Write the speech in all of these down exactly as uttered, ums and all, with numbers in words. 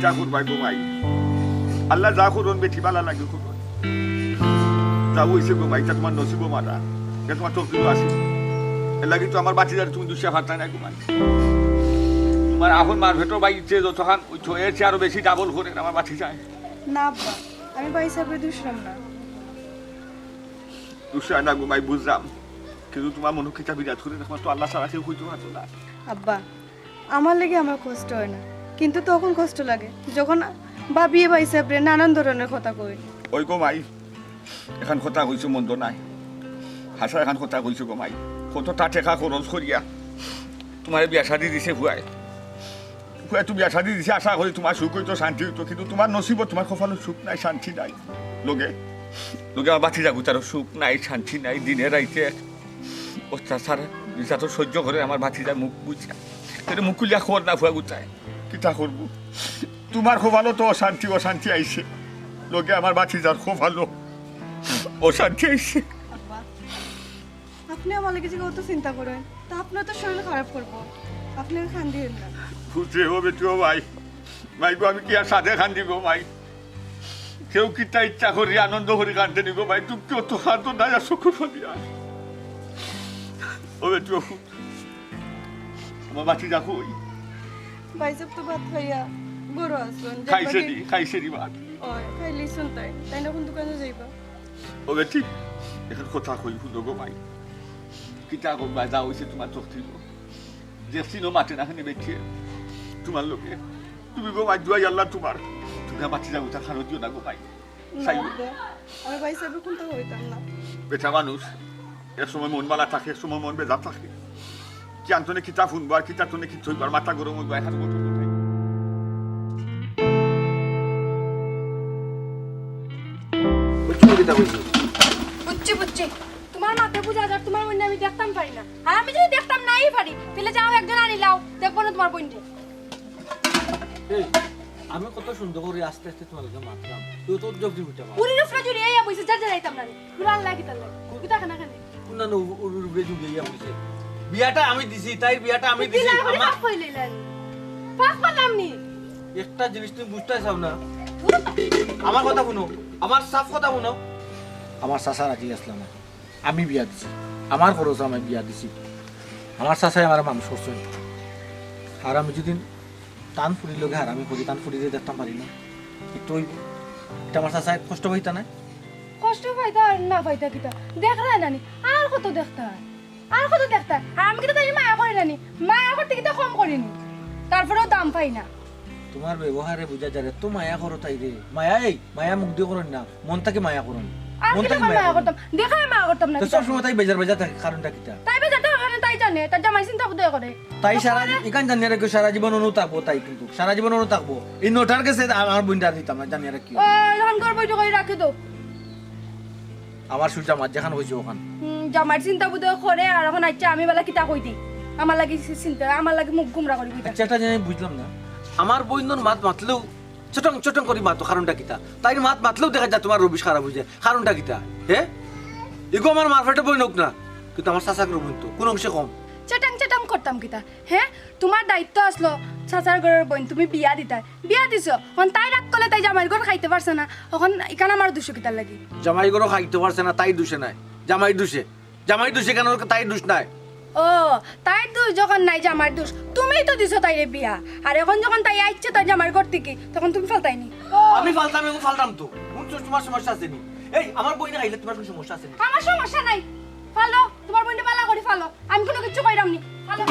কিতা করবায় গো মাই? আল্লায় যা করইন বেটি বালা লাগি করইন। যা অইছে গো মাই, ইটা তুমার নসিবো মারা, ইটা তুমার তকদিরো আছিল। এরলাগি তো আমার ভাতিজারে তুমি দুষিয়া পারতায় নায় গো মাই। তুমার আপন মার পেটর ভাইয়ে যতখান অইতো, এর চেয়ে আরো বেশি ডাবল করের আমার ভাতিজায়। না আব্বা, আমি ভাইসাবরে দুষরাম না। দুষরায় না গো মাই, বুঝরাম, কিন্তু তুমার মনো কিতা বিরাজ করের, দেখো তো আল্লা ছাড়া কেউ কইতো পারতো না। আব্বা, আমার লাগি আমার কষ্ট অয় না, কিন্তু তখন কষ্ট লাগে যখন ভাবিয়ে ভাইসাবরে নানান ধরনর কথা কইন। ওই গো মাই, এখান কথা কইছো মন্দ নায়, হাছা এখান কথা কইছো গো মাই। কততা টেকা খরচ করিয়া তুমারে বিয়া শাদি দিছে পুয়ায়, পুয়ায় তো বিয়া শাদি দিছে, আশা করি তুমার সুখ অইতো, শান্তি অইতো, কিন্তু তুমার নসিবো, তুমার কপালো সুখ নাই, শান্তি নাই। লগে লগে আমার ভাতিজাগুতারও সুখ নাই, শান্তি নাই, দিনে রাইতে অত্যাচার নির্যাতন সহ্য করের আমার ভাতিজার মুখ বুজিয়া। তাইলে মুখ খুলিয়া কর না পুয়াগুতায়, কিতা করবো? তুমার কপালো তো অশান্তি, অশান্তি আইছে, লগে আমার ভাতিজার কপালো অশান্তি আইছে। আব্বা, আপনে আমার লাগি যে অত চিন্তা করেন, তা আপনার তো শরীর খারাপ করবো। আপনে কান্দিয়েন না। পুত্রে, ও বেটি, ও ভাই, মাই গো, আমি কি আর সাধে কান্দিবো মাই? কেউ কিতা ইচ্ছা করি আনন্দ করি কান্দে নি গো মাই, তুমি কেউ তো কান্দো না, আর চকুর পানি আর। ও বেটি, ও পুত, আমার ভাতিজা কই? ভাইসাব তো ভাত খাইয়া ঘরো আছইন। খাইছে নি, খাইছে নি ভাত? ওই, খাইলিছইন তাইন। তাইন অখন দোকানো যাইবা। ও বেটি, এখান কথা কই হুনো গো মাই। কিতা করবায়, যা অইছে তুমার তকদিরো। যে সিনো মাতে না কেনে বেটি, তুমার লগে। তুমি গো মাই, দোয়াই আল্লা তুমার। তুমি আমার ভাতিজাগুতার কানো দিও না গো মাই। না, চাইও। আব্বা, আমি ভাইসাবরে কুন্তা কইতাম না। বেটা মানুষ, এক সময় মন বালা থাকে, এক সময় মন বেজার থাকে। কিয়ান তনে কিতা হুনবো আর কিতা তনে কিতা অইবো, আর মাথা গরম অইবো, এখান কত কথাই। বুঝছো কিতা কইছি? বুঝছি, বুঝছি। তুমার মাতে বুঝা যার, তুমার বইনরে আমি দেখতাম পারি না। আর আমি যদি দেখতাম নাই পারি, তাইলে যাও একজন আনিলাও, দেখবো না তুমার বইনরে। এই, আমি কত সুন্দর করি আস্তে আস্তে তুমার লগে মাতরাম, তুই তো জলদি উঠে মাত। উনি নফরা জুড়ি এই বইছে, যার যার আইতাম না রে। পুরা আল্লাহ কিতার লাগে। কুতা খানা খানে। কুনানো উরুর উপরে জুড়ি ইয়া বইছে। বিয়াটা আমি দিছি, তাইর বিয়াটা আমি দিছি। দিলা বলে আমার পাপ কইলে ইলা। পাপ করলাম নি। একটা জিনিস তুমি বুঝতায় চাও না। ধুর। আমার কথা হুনো, আমার সাফ কথা হুনো। আমার চাচা রাজি আছলা না। আমি বিয়া দিছি, আমার খরচো আমি বিয়া দিছি। আমার চাচায় আমারে মানুষ করছইন। আর আমি যদি তান ফুরির লগে হারামি করি, তান ফুরিরে দেখতাম পারি না, কিতা অইবো? ইটা আমার চাচায় কষ্ট পাইতা নায়? কষ্ট পাইতা আর না পাইতা কিতা? দেখরায় না নি? আর কত দেখতায়? আর কত দেখতায়? আর আমি কিতা তাইরে মায়া করি না নি? মায়া করতে কিতা কম করি নি? তারপরেও দাম পাই না। তুমার ব্যবহারে বুঝা যার, এত মায়া করো তাইরে। মায়া এই, মায়া মুখ দিয়া করইন না, মন থাকি মায়া করইন। আর মন কিতা থাকি মায়া মায়া করইন। করতাম? দেখায় মায়া করতাম না তো কিতা? সব সময় তাই বেজার বেজার থাকে, কারণটা কিতা? তাই বেজার থাকার কারণে তাই জানে, তার জামাইর চিন্তা বোধহয় করে। তাই তো সারা করে। ইখান জানিয়া রাখিও, সারা জীবন অনো থাকবো তাই, কিন্তু সারা জীবন অনো থাকবো। এই নটার গেছে আমার বইনরে আর দিতাম না, জানিয়া রাখিও। ও, এখন ঘর বৈঠক করে রাখি দেও। আমার সুজা মাত যেখান কইছে ওখান। হুম, জামাইর চিন্তা বোধহয় করে, আর এখন আইচ্ছা আমি বালা কিতা কই দি? আমার লাগি চিন্তা, আমার লাগি মুখ গুমরা করি কইতা। আইচ্ছা, একটা জিনিস আমি বুঝলাম না। আমার বইনর মাত মাতলেও চটং চটং করি মাতো, কারণটা কিতা? তাইর মাত মাতলেও দেখা যায় তুমার রবিশ খারাপ অইযায়, কারণটা কিতা? হে? ইগু আমার মার পেটর বইন অউক না, কিন্তু আমার চাচাগর বইন তো, কুন অংশে কম? চটং চটং করতাম কিতা? হে? তুমার দায়িত্ব আছলো চাচার ঘরর বইন, তুমি বিয়া দিতায়, বিয়া দিছো, অখন তাই রাগ করলে তাই জামাইর ঘর খাইতে পারছে না, অখন ইখান আমার দুষ কিতার লাগি? জামাই ঘরো খাইতে পারছে না, তাইর দুষে নায়, জামাইর দুষে। জামাইর দুষে কেন? তাইর দুষ নাই। ও, তাইর দুষ যখন নাই, জামাইর দুষ। তুমিউ তো দিছো তাইরে বিয়া। আর অখন যখন তাই আইছে তার জামাইর ঘর থাকি, তখন তুমি ফালতায় নি? ও। আমি ফালতাম, ইগু ফালতাম তো। কুন চ-, তুমার সমস্যা আছে নি? এই, আমার বইনে খাইলে তুমার কুন সমস্যা আছে নি? আমার সমস্যা নাই। ফালো, তুমার বইনরে বালা করি ফালো। আমি কুনু কিচ্ছু কইরাম নি। ফালো।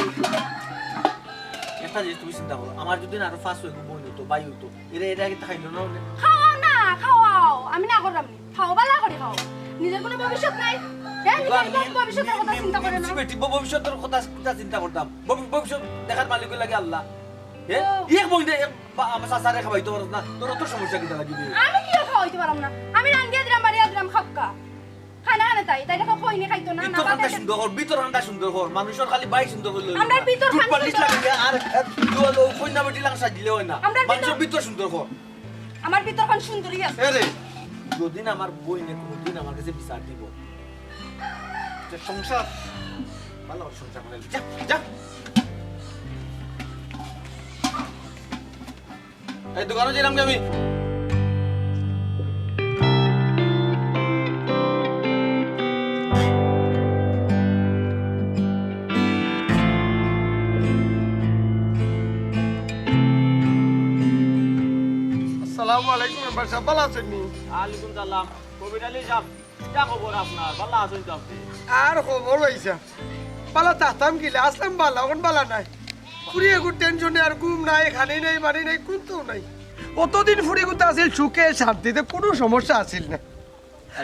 একটা জিনিস তুমি চিন্তা করো, আমার যদি আরো পাঁচ ছয় বইন অইতো, ভাই অইতো, এরা, এরা কিতা খাইলো না অনে? খাওয়াও না, খাওয়াও। আমি না কররাম নি। খাও, বালা করি খাও। নিজর কুনু ভবিষ্যৎ নাই। হে, নিজর কুনু ভবিষ্যতের কথা চিন্তা করে না। নি-, নি-, নি-, নি-, নি-, ভবিষ্যতের কথা কিতা চিন্তা করতাম? ভবি-, ভবিষ্যৎ দেখার মালিক অইলা গি আল্লাহ। হে? ও। এক বইনে, এক বা-, আমার চাচারে খাওয়াইতে পারস না, তোর অত সমস্যা কিতা লাগি রে? আমি কিও খাওয়াইতে পাররাম না? আমি রান্দিয়া দিরাম, বাড়িয়া দিরাম, খাউক্কা। খানা খানে তাই, তাই দেখো কইনি খাইতো না, না ভিতর খানটা বাদে সুন্দর কর, ভিতর খানটা সুন্দর কর। মানুষর খালি বাইর সুন্দর করলে অইলো না। আমরার ভিতর খান টুথপালিশ সুন্দর। লাগাইয়া আর, আর দুয়ালো কইনা বেটি লাংসা দিলে অয় না। আমরার ভিতর মানুষর ভিতর সুন্দর কর। আমার ভিতর খান সুন্দরী আছে। এ রে, যদি না আমার বইনে কুনুদিন আমার গেছে বিচার দিবো, তে সংসার, ভালা করি সংসার করি। যা, যা। এই দোকানো যাইরাম কি আমি? আসসালামু আলাইকুম মেম্বার সাব, ভালা আছইন নি? ওয়ালাইকুম সালাম। কবির আলী সাব, কিতা খবর আপনার? ভালা আছইন তো আপনি? আর খবর অইছে? ভালা থাকতাম কিলা, আছলাম ভালা, অখন ভালা নাই। ফুরি এগুর টেনশনে আর ঘুম নাই, খানি নাই, পানি নাই, কুন্তাউ নাই। অতদিন ফুরিগুতা আছিল সুখে শান্তিতে, কুনু সমস্যা আছিল না।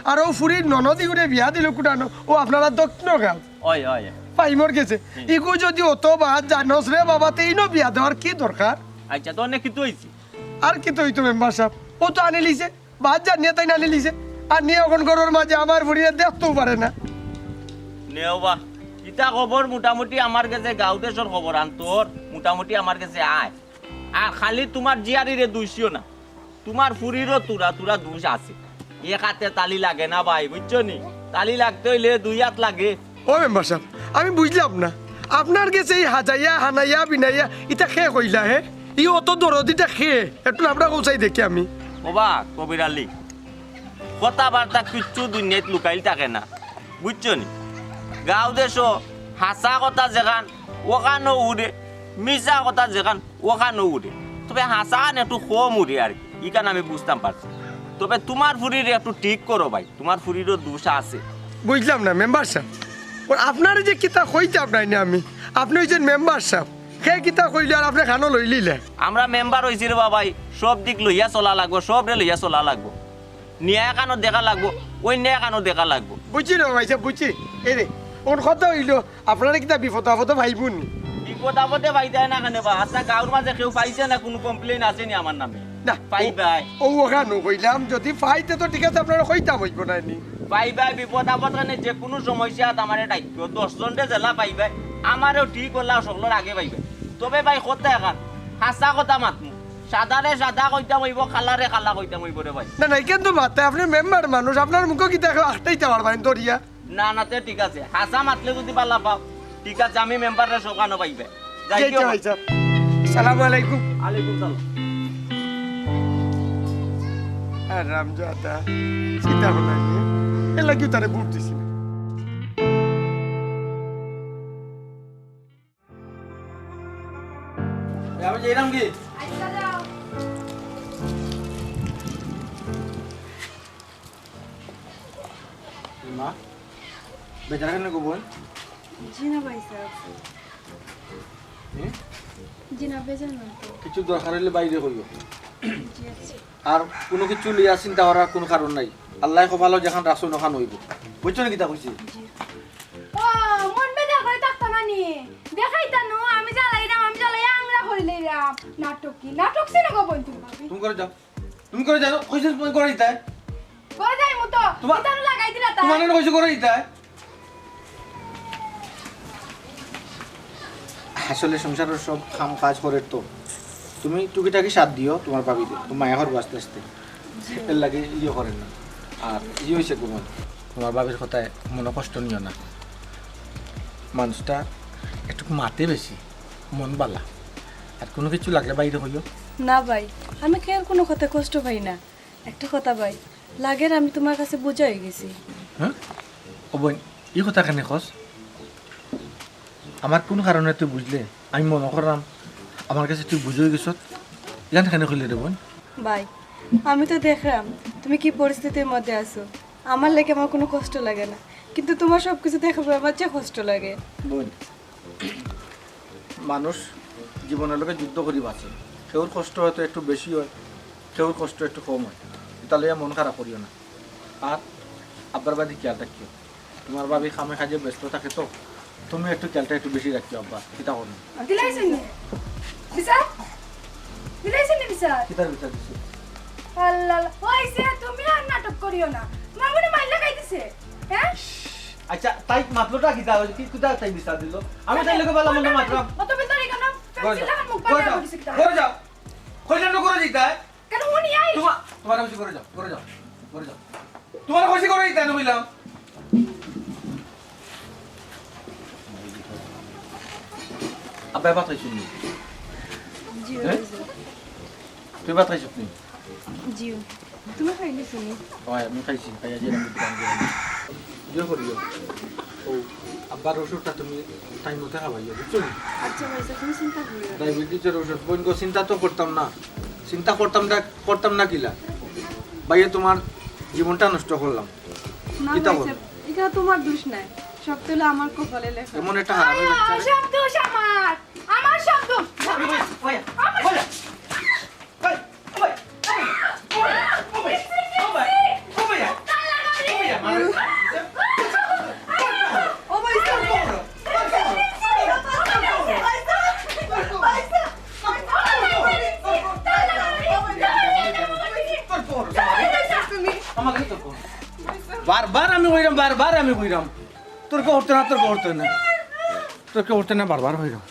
আর অউ ফুরির ননদ ইগুরে বিয়া দিল কুটানো, অউ আপনারার দক্ষিণ গাঁও। অয়, অয়। পাইমর গেছে। হুম। ইগু যুদি অত বাদ জানস রে বাবা, তে ইনো বিয়া দেওয়ার কি দরকার? আইচ্ছা, তো অনে কিতা অইছে? আর কিতা অইতো মেম্বার সাব? অউ তো আনিলিছে। বাদ জানিয়া তাইন আনিলিছে। আর নিয়া অখন ঘরর মাঝে আমার ফুরিরে দেখতেও পারে না। নেও বা, ইতা খবর মোটামুটি আমার গেছে গাঁও দেশর খবর আন্তর, মোটামুটি আমার গেছে আয়। আর খালি তুমার জিয়ারিরে দুষিও না, তুমার ফুরিরও তুরা তুরা দুষ আছে। এক আতে তালি লাগে না ভাই, বুঝছো নি? তালি লাগতে অইলে দুই আত লাগে। ও মেম্বার সাব, আমি বুঝলাম না, আপনার গেছে ই হাজাইয়া, হানাইয়া, বিনাইয়া, ইতা কে কইলা হে? ই অত দরদিটা কে? একটু আমরা কউছাই দেখি আমি। ওবা, কবির আলী, কথাবার্তা কিচ্ছু দুনিয়াত লুকাইল থাকে না, বুঝছো নি? গাঁও দেশো হাছা কথা যেখান, অখানও উড়ে, মিছা কথা যেখান, অখানও উড়ে। তবে হাছাখান একটু কম উড়ে আর কি, ইখান আমি বুঝতাম পারছি। তবে তুমার ফুরিরে একটু ঠিক করো ভাই, তুমার ফুরিরও দুষ আছে। বুঝলাম না মেম্বার সাব, অউ আপনারে যে কিতা কইতাম নায় না আমি, আপনে অইছইন মেম্বার সাব, কে কিতা কইলে আর আপনে কানো লইলিলে? আমরা মেম্বার অইছি রে বাবাই, সব দিক লইয়া চলা লাগবো, সবরে লইয়া চলা লাগবো। নিয়া এখানো দেখা লাগবো, অইন্য এখানো দেখা লাগবো। বুঝছি রে বাবাই সাব, বুঝছি। এই রে, অখন কথা অইলো, আপনারে কিতা বিপদ আপদে পাইবো নি? বিপদ আপদে পাইতায় না কেনে বা? আচ্ছা, গাঁওর মাঝে কেউ পাইছে না, কুনু complain আছে নি আমার নামে? না, পাইবায়। অউ অখানউ কইলাম, যুদি পাইতে তো ঠিক আছে, আপনারে কইতাম অইবো না নি? পাইবায়, বিপদ আপদ কেনে যে কুনু সমস্যাত আমারে ডাকিও, দশ জনরে যেলা পাইবায়, আমারেও ঠিক অলা সকলর আগে পাইবায়। তবে ভাই কথা এখান, হাছা কথা মাতমু, সাদারে সাদা কইতাম অইবো, কালারে কালা কইতাম অইবো রে ভাই। না, না, ইখান তো মাতে, আপনে মেম্বার মানুষ, আপনার মুখো কিতা কেউ আটকাইতা পারবা নি ধরিয়া? না, না, তে ঠিক আছে। হাছা মাতলে যুদি ভালা পাও, ঠিক আছে, আমি মেম্বাররে সকানো পাইবে। যাই যাই কি তো অবস্থা? ভাই সাব। সালামু আলাইকুম। আলাইকুম সালাম। আর রামজাদা, চিন্তা করো না, এর লাগিও তারে ভোট দিছি না। এ, আমি যাইরাম কি? আচ্ছা, যাও। মা, বেজার কেনে গো বোন? জি না ভাই সাব। হুম? জি না, বেজার না তো। কিছু দরকার অইলে বাইরে কইও। জি আচ্ছা। আর কুনু কিছু লইয়া চিন্তা করার কুনু কারণ নাই। আল্লায় কপালো যেখান রাখছইন অখান অইবো। বুঝছো নি কিতা কইছি? জি। ও, মন বেজার করি থাকতা না নি? দেখাইতা নু, আমি জ্বালাইরাম, আমি জ্বালাই আংরা করি লইরাম। নাটক কি? নাটক ছিল গো বন্ধু ভাবি। তুমি করে যাও। তুমি করে যাও, কইছি তুমি করে দিতায়। করে যাইমু তো। তোমার কিতানো লাগাই দিলা তা? তোমার নামে কইছি করে দিতায়। আসলে সংসারর সব কাম কাজ করের তো। তুমি টুকিটাকি সাথ দিও তোমার ভাবিরে, তুমি মায়া করবো আস্তে আস্তে। এর লাগি ইয়ে করের না। আর ইয়ে অইছে গো বোন, তোমার ভাবির কথায় মনো কষ্ট নিও না। মানুষটা একটু মাতে বেশি, মন বালা। আর কুনু কিছু লাগলে বাইরে কইও। না ভাই, আমি কেউর কুনু কথায় কষ্ট পাই না। একটা কথা ভাই, লাগের আমি তুমার কাছে বুঝা অইগেছি। হ্যাঁ? ও বোন, ই কথা কেনে কস? আমার কুন কারণে তুই বুঝলে? আমি মনো করলাম আমার কাছে তুই বুঝা অইগেছত। ইখান কেনে কইলে রে বোন? ভাই, আমি তো দেখলাম তুমি কি পরিস্থিতির মধ্যে আছো। আমার লাগি আমার কুনু কষ্ট লাগে না, কিন্তু তুমার সব কিছু দেখার পর আমার যে কষ্ট লাগে। বোন, মানুষ জীবনর লগে যুদ্ধ করি বাঁচে। কেউর কষ্ট হয়তো একটু বেশি অয়, কেউর কষ্ট একটু কম অয়। ইতা লইয়া মন খারাপ করিও না। আর আব্বার বাদে খেয়াল রাখিও। তোমার ভাবি কামে কাজে ব্যস্ত থাকে তো, তুমি একটু খেয়ালটা একটু বেশি রাখিও আব্বা। কিতা করো? দিলাইছইন নি? বিচার? দিলাইছইন নি বিচার? কিতার বিচার দিছো? আল্লাহ, আল্লাহ। অইছে, তুমি আর নাটক করিও না। তোমার মনে মাইর লাগাই দিছে, হ্যাঁ? আচ্ছা, তাই মাতলোটা কিতা? কি, কিতা তাই বিচার দিল? আমি তাইর লগে ভালা মন্দ মাতলাম। অত বেতারি কেন? ঘরে যাও। চিল্লাখান মুখ ঘরে বানিয়ে যাও। বলিস কিতা? ঘরে যাও। কইলাম না ঘরে যাইতায়। কেন উনি আই? তোমার, তোমার কইছি ঘরে যাও, ঘরে যাও, ঘরে যাও। তোমার কইছি ঘরে যাইতায় না কইলাম। আব্বা, ভাত খাইছইন নি? জি, হ্যাঁ? হয়েছে। তুমি ভাত খাইছো নি? জিও, তুমি খাইলিছো নি? হয়, আমি খাইছি, খাইয়া যে আমি দোকান গেলাম। ইয়ে করিও, ও আব্বার ওষুধটা তুমি টাইম মতো খাওয়াইও, বুঝছো নি? আচ্ছা ভাইসাব, তুমি চিন্তা করিও না। ডায়াবেটিসের ওষুধ, বইন গো, চিন্তা তো করতাম না, চিন্তা করতাম না, করতাম না কিলা? ভাইয়া, তোমার জীবনটা নষ্ট করলাম। না কিতা বলো? ভাইসাব, এটা তোমার দোষ নাই, সব তো হলো আমার কপালে লেখা। এমন একটা হারামি বাচ্চা রে। সব দোষ আমার, আমার সব দোষ। ও ভাইসাব, তুমি বারবার আমি কইরাম, বারবার আমি কইরাম, তোর কে উঠতে না, তোর কে উঠতে না, তোর কে উঠতে না, বারবার কইরাম।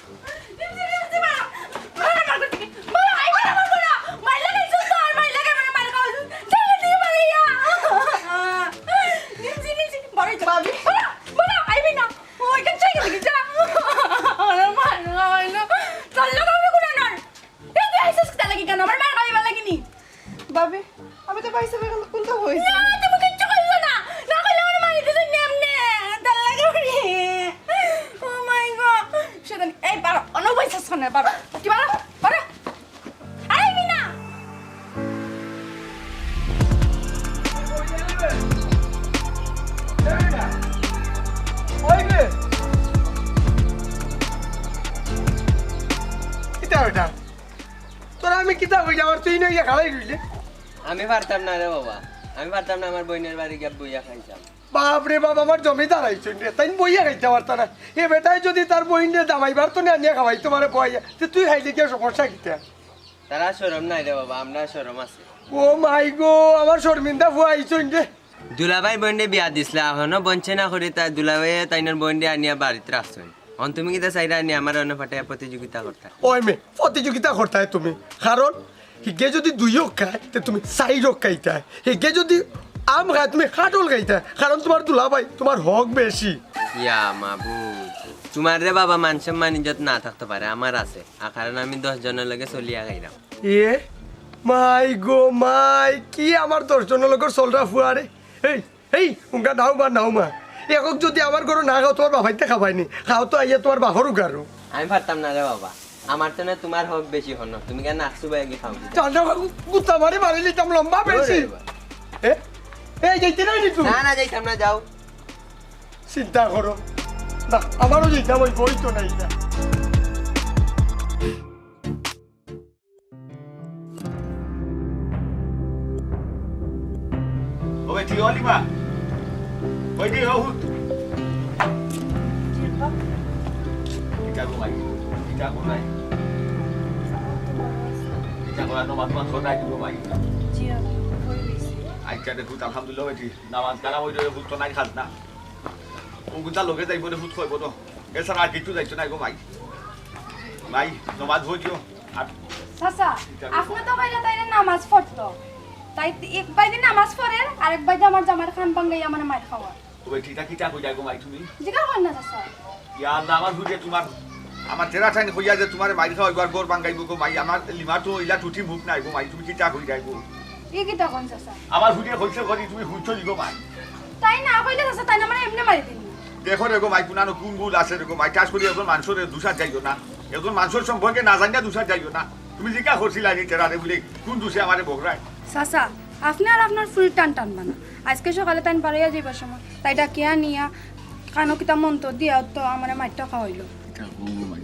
ভাবি, আমি তো ভাইসাবের কোনটা হয়েছে। না, তুমি কিচ্ছু করছো না। না করলে আমার মারি দিছে নেমনে। তার লাগে উড়ি। Oh my God। শয়তান, এই বারো, অনবয় শেষ করে বারো। কি বারো? বারো। আরে মিনা। কিতা ওটা? তোরা আমি কিতা হইলে আমার তুই নইয়া খালাই রইলে। আমি পারতাম না রে বাবা, আমি পারতাম না আমার বইনের বাড়ি গিয়া বইয়া খাইতাম। বাপ রে বাপ, আমার জমিদার আইছইন রে, তাইন বইয়া খাইতা পারতা না। এ বেটায় যদি তার বইনরে দামাই পারতো না, আনিয়া খাওয়াইতো পারে বইয়া, তে তুই খাইলে গিয়া সমস্যা কিতা? তারা শরম নাই রে বাবা, আমরা শরম আছে। ও মাই গো, আমার শর্মিন্দা ফুয়া আইছইন রে। দুলাভাই বইনরে বিয়া দিছলা, হনো বঞ্চে না করি তাই দুলাভাইয়ে তাইনর বইনরে আনিয়া বাড়িত রাখছইন। অন তুমি কিতা চাইরা আনি আমার অন্য ফাটাইয়া প্রতিযোগিতা করতা? ওই মে, প্রতিযোগিতা করতায় তুমি, কারণ হিগে যদি দুই হক খায়, তে তুমি চাইর হক খাইতায়। হিগে যদি আম খায়, তুমি কাঠল খাইতায়, কারণ তোমার দুলাভাই, তোমার হক বেশি। ইয়া মাবুদ, তোমার রে বাবা মান সম্মান ইজ্জত না থাকতে পারে, আমার আছে। আর কারণ আমি দশ জনের লগে চলিয়া খাইলাম। এ মাই গো মাই, কি আমার দশ জনের লগর চলরা ফুয়ারে। এই, এই, উঙ্গা নাও মা, নাও মা। এখন যদি আমার ঘরো না খাও, তোমার বাবাইতে খাবায়নি। খাও তো আইয়া তোমার বাপর উগারো। আমি পারতাম না রে বাবা, আমার তো না তোমার হক বেশি হন, তুমি কেন নাকসু বাইগি খাও? জানো, গুতা মারি মারি লিতাম লম্বা বেশি। এ? এই, যাইতে নাই নি তুই? না, না, যাইতাম না, যাও। চিন্তা করো। না, আমারও যাইতাম, ওই বই তো নাই না। ও বেটি, ও লিমা। ওই দি, ও হুত। কিতা গো মাই? কিতা গো নাই? কিতা গো, আর নমাজ নমাজ করাই দিব মাই। আচ্ছা, দেখো, আলহামদুলিল্লাহ বেটি। নামাজ কালাম ওই রে, হুত তো নাই খাজ না। ও গুতা লগে যাইব রে, হুত কইব তো। এছাড়া আর কিছু যাইতো নাই গো মাই। মাই, নমাজ পড়িও। আর চাচা, আপনি তো কইরা তাইরে নামাজ পড়তো। তাই এক বাইদি নামাজ পড়ের, আর এক বাইদি আমার জামার কান ভাঙ্গাই আমার মার খাওয়া। ও বেটি, ইটা কিতা কইলা গো মাই তুমি? জিকার করেন না চাচা। ইয়া আল্লাহ, আমার হুজে তোমার, আমার তেরা টাইন কইয়া যে তোমারে মাইর খাওয়াইবো আর ঘর ভাঙ্গাইবো গো মাই, আমার লিমার তো ইলা টুটি মুখ নাই গো মাই, তুমি কিতা কইলা গো? ই কিতা কন চাচা? আমার হুজে কইছে করি তুমি হুজছো নি গো মাই। তাই না কইলে চাচা, তাই না মানে এমনি মারি দিন। দেখো রে গো মাই, কুনানো কোন ভুল আছে রে গো মাই, কাজ করি একজন মানুষের দুষার যাইও না, একজন মানুষের সম্পর্কে না জানিয়া দুষার যাইও না। তুমি জিকা করছিলা নি তেরারে বলে কোন দুষে আমারে বগরায়? চাচা, আপনি আর আপনার ফুল টান টানবা না। আজকে সকালে তাইন বারইয়া যাইবার সময় তাই ডাকিয়া নিয়া কানো কিতা মন্ত্র দিয়া তো আমারে মাইরটা খাওয়াইলো। কিতা কও গো মাই?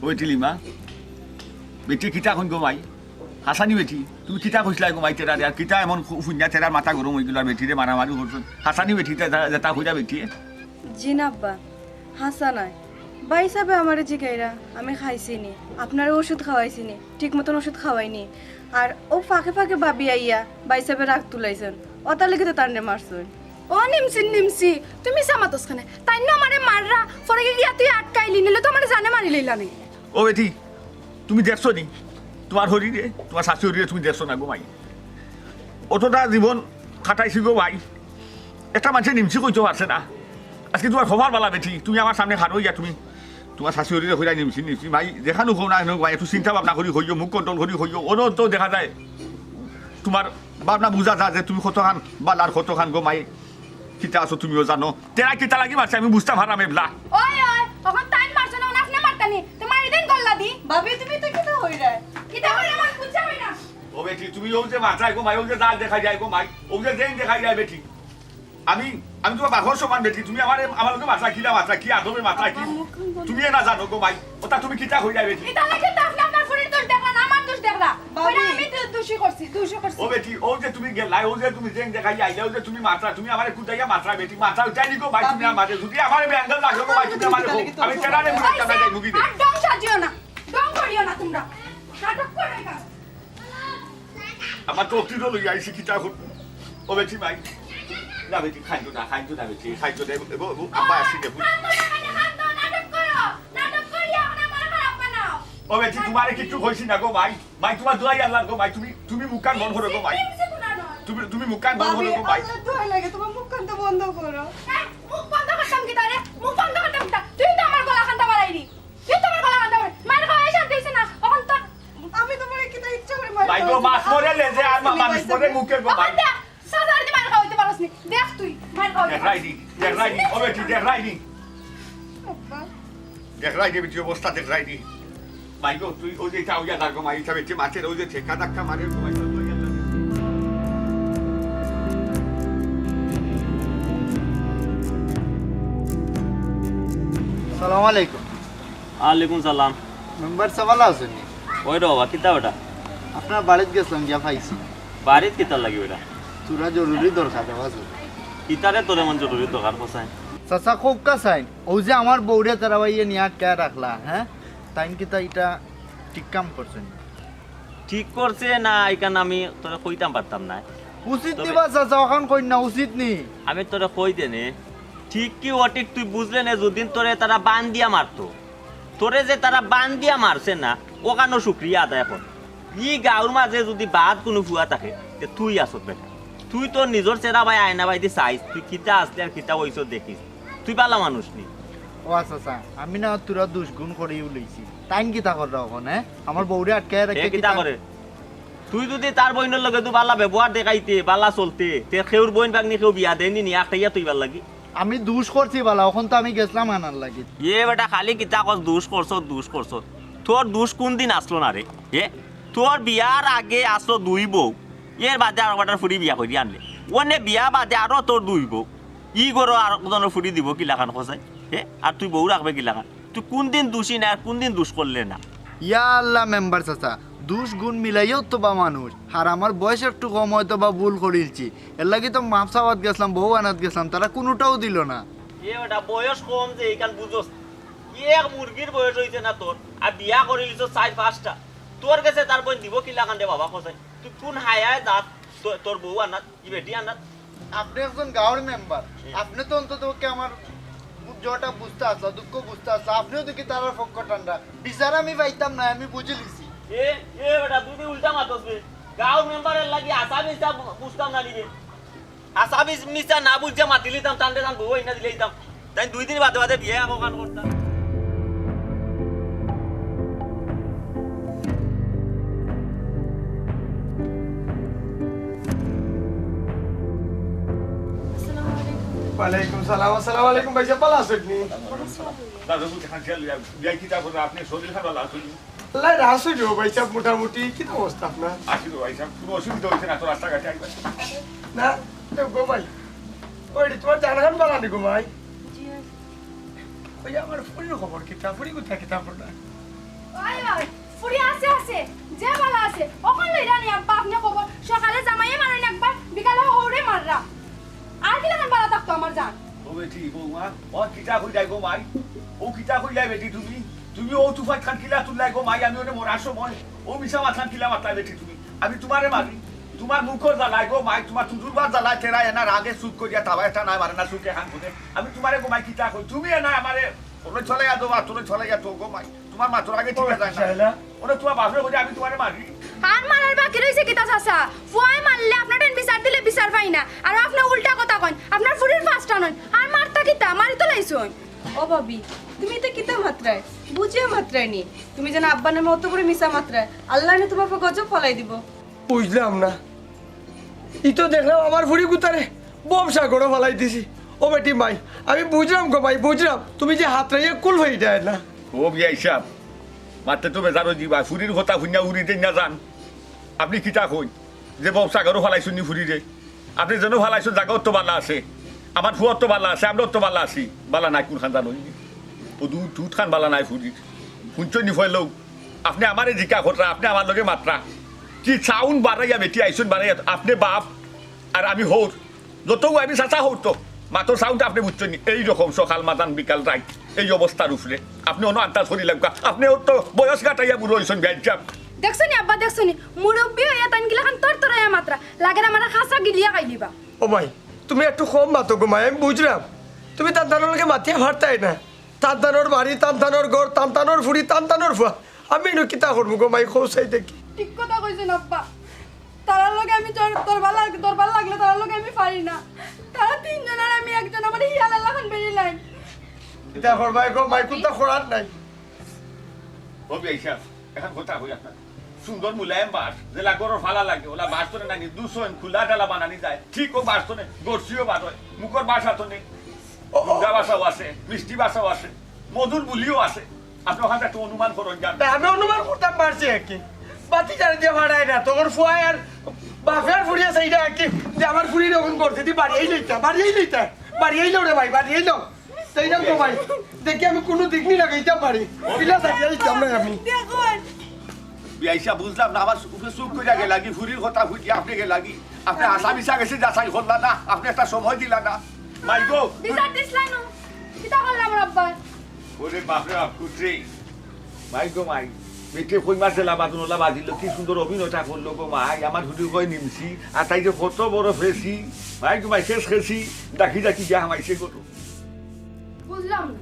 ওই টিলিমা, বেটি কিতা কইন গো মাই? হাসানি বেটি, তুমি কিতা কইছিলা গো মাই তেরারে? আর কিতা এমন খু-, ফুইন্যা তেরার মাথা গরম হই গেল আর বেটিরে মারামারি করছো? হাসানি বেটি, যেটা, যেটা কইরা বেটিয়ে? জি না আব্বা, হাসা নায়। ভাইসাবে আমারে জিগাইরা, আমি খাইছি নি, আপনারে ওষুধ খাওয়াইছি নি, ঠিক মতন ওষুধ খাওয়াইনি। আর ও ফাঁকে ফাঁকে ভাবি আইয়া ভাইসাবে রাগ তুলাইছইন, অতার লাগি তো তানরে মারছইন। ও নিমসি, নিমসি, তুমি সামাতস খানে, তাইন না আমারে মাররা, পরে গিয়া তুই আটকাইলি, নিলে তো আমারে জানে মারি লইলা নি। ও বেটি, তুমি দেখছো নি? তোমার হরিরে, তোমার শাশি হরিরে তুমি দেখছো না গো মাই? অতটা জীবন কাটাইছি গো মাই, একটা মানুষে নিমসি কইতে পারছে না। আজকে তোমার খবর বালা বেটি, তুমি আমার সামনে খাড়ো ইয়া তুমি, তোমার শাশুড়িরে কইরা নিমছি, নিমছি। মাই, যেখানো কও না কেন, মাই, একটু চিন্তা ভাবনা করি কইও, মুখ control করি কইও। অনো তো দেখা যায়, তোমার ভাবনা বুঝা যায় যে তুমি কতখান বালা আর কতখান গো মাই। কিতা আছো তুমিও জানো। তেরা কিতা লাগি মারছে আমি বুঝতাম পারলাম এবলা। ওই, ওই, অখন তাইন মারছে না, অখন আপনে মারতা নি। তে মারি দেইন গল্লা দি। ভাবি, তুমি তো কিতা কইরায়? কিতা কইরাম আমি বুঝতাম পারি না। ও বেটি, তুমি অউ যে মারতায় গো মাই, অউ যে জাল দেখাই যায় গো মাই, অউ যে জেন দেখাই যায় বেটি। আমি, আমি তোমার বাপর সমান বেটি, তুমি আমারে, আমার লগে মাতরায় কিলা মাতরায়, কি আদবে মাতরায়, কি? আব্বা, মুখ বন্ধ। তুমি এ না জানো গো মাই, ওটা তুমি কিতা কইরায় বেটি? ইতা লাগে তো আপনে আপনার ফুরির দোষ দেখরা না, আমার দোষ দেখরা। ভাবি। কইরা আমি তো দোষী করছি, দোষী করছি। ও বেটি, অউ যে তুমি গেলায়, অউ যে তুমি জেন দেখাই আইলায়, অউ যে তুমি মাতরায়, তুমি আমারে কুদাইয়া মাতরায় বেটি, মাতরায় উঠাই নি গো মাই, তুমি ভাবি। আমারে, যদি আমারে বেআঙ্গল লাগে গো মাই, তুমি আমারে কও। আমি তেরারে মুখে চালাই যাই মুখে। আর ঢং সাজিও না, ঢং করিও না তোমরা। নাটক করো এখানে। আমার তো অতীত লইয়া আইছি, কিতা করবো? ও বেটি মাই। না বেটি, খাইতো না, খাইতো না বেটি, খাইতো না। এ, ব-, ব-, আব্বা আসি রে, বুঝ- কান্দো না, কান্দো না, নাটক করো। নাটক করিয়া অখন আমারে খারাপ বানাও। ও বেটি, তোমারে কিচ্ছু কইছি না গো মাই। মাই, তোমার দোয়াই আল্লাহর গো মাই, তুমি, তুমি মুখ কান বন্ধ করো গো মাই। তুমি, তুমি মুখ কান বন্ধ করো গো মাই। আল্লাহর দোয়াই লাগে, তোমার মুখ কান তো বন্ধ করো। হ্যাঁ, মুখ বন্ধ করতাম কিতা রে? মুখ বন্ধ করতাম কিতা? তুই তো আমার গলা কান্দা বাড়াইলি। তুই তো আমার গলা কান্দা বাড়াইলি। মার খাওয়াই শান্তি হইছে না। অখন তোর আমি তোমারে কিতা ইচ্ছা করে মারি মাই গো, মাছ মরে লেজে আর মা-, মানুষ মরে মুখে গো মাই। অখন দেখ, সাজার দি মার খাওয়াইতে পারস নি। দেখ তুই, মার খাওয়াইতে পারস নি। দেখরায় দি, দেখরায় দি, ও বেটি, দেখরায় দি। আব্বা। দেখরায় দি বেটি, অবস্থা দেখরায় দি। মাই গো, তুই অউ যে ইটা অইয়া যার গো মাই, ইটা বেটি মাছের অউ যে ঠেকা ধাক্কা মারে গো মাই, তোর লইয়া যাবে। সালাম আলাইকুম। ওয়ালাইকুম সালাম। মেম্বার সাব ভালা আছইন নি? ওই রে বাবা, কিতা ওটা? আপনার বাড়িত গেছলাম, গিয়া পাইছি। বাড়িত কিতার লাগি ওটা? থুড়া জরুরি দরকার দেওয়া আছে। কিতারে তোর এমন জরুরি দরকার, কছাইন? চাচা, কউক্কা চাইন, অউ যে আমার বউরে তারা ভাইয়ে নিয়া আটকায় রাখলা, হ্যাঁ? তাইন কিতা ইটা ঠিক কাম করছইন? ঠিক করছে না, ইখান আমি তোরে কইতাম পারতাম না। উচিত নি বা চাচা, অখান কইন না, উচিত নি? আমি তোরে কই দেনে, ঠিক কি অঠিক তুই বুঝলে নে, যুদিন তোরে তারা বান দিয়া মারতো, তোরে যে তারা বান দিয়া মারছে না, অখানও শুক্রিয়া আদায় কর। ই গাউর মাঝে যুদি বাদ কুনু ফুয়া থাকে, তে তুই আছত বেটা। তুই তোর নিজর চেহারা বায় আয়না বায়দি চাইস, তুই কিতা আছলে আর কিতা অইছস দেখিস। তুই ভালা মানুষ নি। ও আচ্ছা, আচ্ছা, আমি না থুড়া দুষ গুণ করি উলাইছি। তাইন কিতা কররা অখন, হ্যাঁ? আমার বউরে আটকায় রাখি কিতা করে? তুই যুদি তার বইনর লগে তো ভালা ব্যবহার দেখাইতে, ভালা চলতে, তে কেউর বইন ভাগ্নি কেউ বিয়া দেয়নি নি, আটকাইয়া তুই ভালা লাগি? আমি দুষ করছি ভালা, অখন তো আমি গেছলাম আনার লাগি। এ বেটা, খালি কিতা কস, দুষ করছস, দুষ করছস। তোর দুষ কুনদিন আছলো না রে? এ? তোর বিয়ার আগে আছলো দুই বউ, এর বাদে আরক বেটার ফুড়ি বিয়া করি আনলে। অনে বিয়া বাদে আরো তোর দুই বউ। ই ঘরো আরক জনর ফুড়ি দিবো কিলাখান কছাইন? এ? আর তুই বউ রাখবে কিলাখান? তুই কুনদিন দুষী না, আর কুনদিন দুষ করলে না? ইয়া আল্লাহ, মেম্বার চাচা, দুষ গুণ মিলাইয়াউ তো বা মানুষ। আর আমার বয়স একটু কম, অয়তো বা ভুল করিলছি, এরলাগি তো মাফ চাওয়াত গেছলাম, বউ আনাত গেছলাম, তারা কুনুটাউ দিলো না। এ বেটা, বয়স কম যে ইখান বুঝস না। এক মুরগির বয়স অইছে না তোর, আর বিয়া করিলিছস চাইর পাঁচটা। তোর গেছে তার বইন দিবো কিলাখান রে বাবা কছাইন? তুই কুন হায়ায় যাস তো-, তোর বউ আনাত, ই বেটি আনাত? আপনে একজন গাউর মেম্বার, হুম। আপনে তো অন্তত পক্ষে আমার জটা বুঝতা আছলা, দুঃখ বুঝতা আছলা, আপনেও দেখি তারার পক্ষ ঠান্ডা। বিচার আমি পাইতাম না, আমি বুঝিলিছি। এ, এ বেটা, তুই তো উল্টা মাতস বে। গাউর মেম্বারের লাগি আসামি হিসাব বুঝতাম না নি বে। আসামি মিছা না বুঝিয়া মাতিলিতাম, তানরে তান বউ আইনা দিলাইতাম। তাইন দুই দিন বাদে বাদে বিয়া অখান করতা। আসসালামু আলাইকুম। ওয়ালাইকুম সালাম। আসসালামু আলাইকুম, ভাইসাব, ভালা আছইন নি? দাদা, বুঝে খান খেয়াল লইয়া, বিয়া কিতা কররা, আপনে শরীর খান ভালা আছইন নি? আল্লায় রাখছে গো ভাইসাব, মোটামুটি। কিতা অবস্থা আপনার? আছি গো ভাইসাব, কুনু অসুবিধা অইছে না তো রাস্তাঘাটে আইবার? না, তো গো ভাই, ওই রে, তোমার জান খান ভালা নি গো ভাই? জি, আছে। ওই আমার ফুরির খবর কিতা? ফুরি কুথা কিতা আপনার? ওই, ওই, ফুরি আছে, আছে, যে ভালা আছে, অখন লইরা নি আব্বা আপনে খবর, সকালে জামাইয়ে মারইন একবার, বিকালে হউরে মাররা। আর কিলাখান ভালা থাকতো আমার জান? ও বেটি, বউমা, ও কিতা কইলাই গো মাই? ও কিতা কইলাই বেটি তুমি? তুমি ও তুফাইত খান কিলা তুললাই গো মাই? আমি অনে মরার সময় ও মিছা মাত খান কিলা মাতলাই বেটি তুমি? আমি তোমারে মারি? তোমার মুখর জ্বালায় গো মাই, তোমার তুজুরবার জ্বালায় তেরা এনা রাগে চুপ করিয়া থাবা একটা নাই মারে না চুকে খান বুঝে। আমি তোমারে গো মাই কিতা কই? তুমি এনা আমারে ওরে চলে যা দেবা, তোরে চলে যা তো গো মাই। তোমার মাতর আগে ঠিক আছে না? শায়লা। ওরে তোমার বাপরে কইলে আমি তোমারে মারি? আর মারার বাকি রইছে কিতা চাচা? ফুয়ায় মারলে আপনার টেন বিচার দিলে বিচার পাই না। আর আপনে উল্টা কথা কইন। আপনার ফুরির ফার্স্ট টান হইন। আর মারতা কিতা? মারি তো লাইছইন। ও ভাবি, তুমি ইতা কিতা মাতরায়? বুঝিয়া মাতরায় নি। তুমি যেন আব্বার নামে অত বড় মিছা মাতরায়, আল্লায় নি তুমার উপর গজব ফালাই দিবো। বুঝলাম না, ই তো দেখলাম আমার ফুড়ি গুতারে ভবসাগরো ফালাই দিছি। ও বেটি মাই, আমি বুঝরাম গো মাই, বুঝরাম, তুমি যে হাতরাইয়া কুল অইযায় না। ও বিয়াই সাব, মাততে তো বেজার অইযিবা, ফুড়ির কথা হুনিয়া উড়ি দেইন না যান। আপনে কিতা কইন যে ভবসাগরো ফালাইছইন নি ফুড়িরে? আপনে যেনো ফালাইছইন জাগাও তো ভালা আছে, আমার ফুয়াও তো ভালা আছে, আমরাও তো ভালা আছি। ভালা নাই কুনখান জানইন নি? ও দুধ, দুধ খান ভালা নাই ফুড়ির। হুনছইন নি ফয়লাউ? আপনে আমারে জিকা কররা, আপনে আমার লগে মাতরা। কি sound বাড়াইয়া বেটি আইছইন বাড়াইয়া, আপনে বাপ আর আমি হউর। যতউ আমি চাচা হউর তো, মাতর sound আপনে বুঝছইন নি? এই রকম সকাল মাদান বিকাল রাইত, এই অবস্থার উপরে। আপনে অনো আন্দাজ করি লাগবা। আপনে অত বয়স কাটাইয়া বুড়া অইছইন, বিয়াই সাব। দেখছো নি আব্বা, দেখছো নি? মুরব্বি অইয়া তাইন কিলাখান তরতরাইয়া মাতরা। লাগের আমারে খাসা গিলিয়া খাইলিবা। ও মাই, তুমি একটু কম মাতো গো মাই, আমি বুঝরাম। তুমি তান তানর লগে মাতিয়া পারতায় না। তান তানর বাড়ি, তান তানর ঘর, তান তানর ফুড়ি, তান তানর ফুয়া। আমি ইনো কিতা করমু গো মাই, কও চাই দেখি। ঠিক কথা কইছইন আব্বা। তারার লগে আমি জর-, দরবার লাগ-, দরবার লাগলে তারার লগে আমি পারি না। তারা তিনজন আর আমি একজন, আমারে হিয়ালার লাখান বেড়ি লাইন। কিতা করবায় গো মাই, কুন্তা করার নাই। ও বিয়াই সাব, এখন কথা কই আপনার। সুন্দর মুলায়েম বাঁশ, যেলা ঘরর ফালা লাগে, ওলা বাঁশ তনে নানি দুসন খুলা ডালা বানানি যায়। ঠিক ও বাঁশ তনে গরসিও বার অয়, মুখর বাঁশ আতনে। ও, ও। মুগা বাঁশও আছে, মিষ্টি বাঁশও আছে, মধুর বুলিও আছে। আপনে অখান একটু অনুমান করইন যান। না, আমি অনুমান করতাম পারছি আর কি। বাতি জারি দিয়া ফাড়ায় না, তখন ফুয়ায় আর বাপে আর ফুড়িয়ে চাইরা আর কি, যে আমার ফুড়ির অখন করছে, দি বাড়িয়াই লইতা, বাড়িয়াই লইতা, বাড়িয়াই লও রে ভাই, বাড়িয়াই লও। তাই না গো ভাই? দেখি আমি কুনু দিক নি লাগাইতাম পারি। কিলা চাইয়া দিতাম না আমি। দেখুন। বিয়াই সাব, বুঝলাম না, আমার উপরে চুপ করিয়া গেলা কি, ফুড়ির কথা হুনিয়া আপনে গেলা কি? আপনে হাছা মিছা গেছে যাচাই করলা না, আপনে একটা সময় দিলা না। মাই গো। বিচার দিছলা নু। কিতা করলাম আব্বা? ওরে বাপরে বাপ, কুটরে। মাই গো মাই, বেটি কই মাছ এলা বাদুন ওলা বাজিল, কি সুন্দর অভিনয়টা করলো গো মাই। আমার হুজুর কয় নিমছি, আর তাই যে কত বড় ফেছি। মাই গো মাই, শেষ খেছি, ডাকি ডাকি গিয়া হামাইছে গো। বুঝলাম না,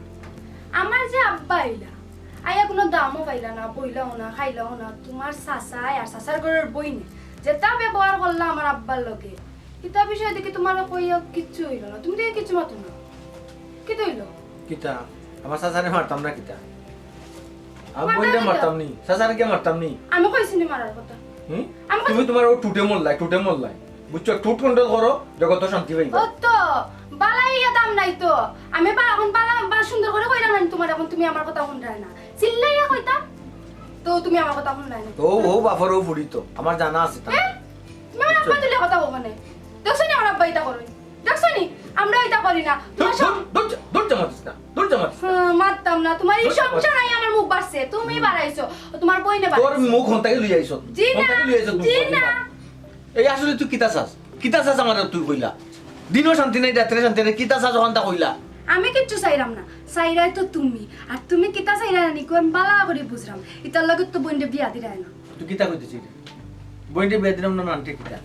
আমার যে আব্বা আইলা, আইয়া কুনু দামও পাইলা না, বইলাও না, খাইলাও না, তুমার চাচায় আর চাচার ঘরর বইনে যেতা ব্যবহার করলা আমার আব্বার লগে, ইতা বিষয়ে দেখি তুমারে কইয়া কিচ্ছু অইলো না, তুমি দেখি কিচ্ছু মাতো না। কিতা অইলো? কিতা? আমার চাচারে মারতাম না কিতা? আমি মারতাম বইনরে না। মারতাম নি? চাচারে কিয়া মারতাম নি? আমি কইছি নি মারার কথা? হুম? আমি কইছি তুমি তুমার অউ টুটে মল্লায়, টুটে মল্লায়। বুঝছো? টুট control করো, জগতো শান্তি পাইবা। ও তো, বালা ইয়া দাম নাই তো। আমি বা-, অখন বালা, বা সুন্দর করি কইরাম না নি তুমারে, অখন তুমি আমার কথা হুনরায় না। চিল্লাইয়া কইতাম, তো তুমি আমার কথা হুনরায় না। তো ও বাপর অউ ফুড়ি তো, আমার জানা আছে তা। এ? তুমি আমার আব্বা তুলে কথা কও কেনে? দেখছো নি আমার আব্বা ইতা করইন? দেখছো নি? আমরা ইতা করি না। দূর, তুমার সব দূর, দূর, দূর যা মাতিস না, দূর যা মাতিস না। হুম, মাততাম না। তুমার ই দূর যা মাতিস না। সংসার আই আমার মুখ বাড়ছে। তুমি বাড়াইছো। তুমার বইনে বাড়াইছে। তোর মুখ হন্তাকে লইয়া আইছত। জি না, হন্তাকে লইয়া আইছত মুখ জি বাড়াইয়া। না। এই আসলে তুই কিতা চাস? কিতা চাস আমারে তুই কইলা? দিনও শান্তি নাই, রাত্রে শান্তি নাই, কিতা চাস অখানতা কইলা? আমি কিচ্ছু চাইরাম না, চাইরায় তো তুমি। আর তুমি কিতা চাইরায় না নি কও আমি বালা করি বুঝরাম। ইতার লগে তো বইনরে বিয়া দিরায় না। তুই কিতা কইতেছিস? বইনরে বিয়া দিরাম না মানেটা কিতা?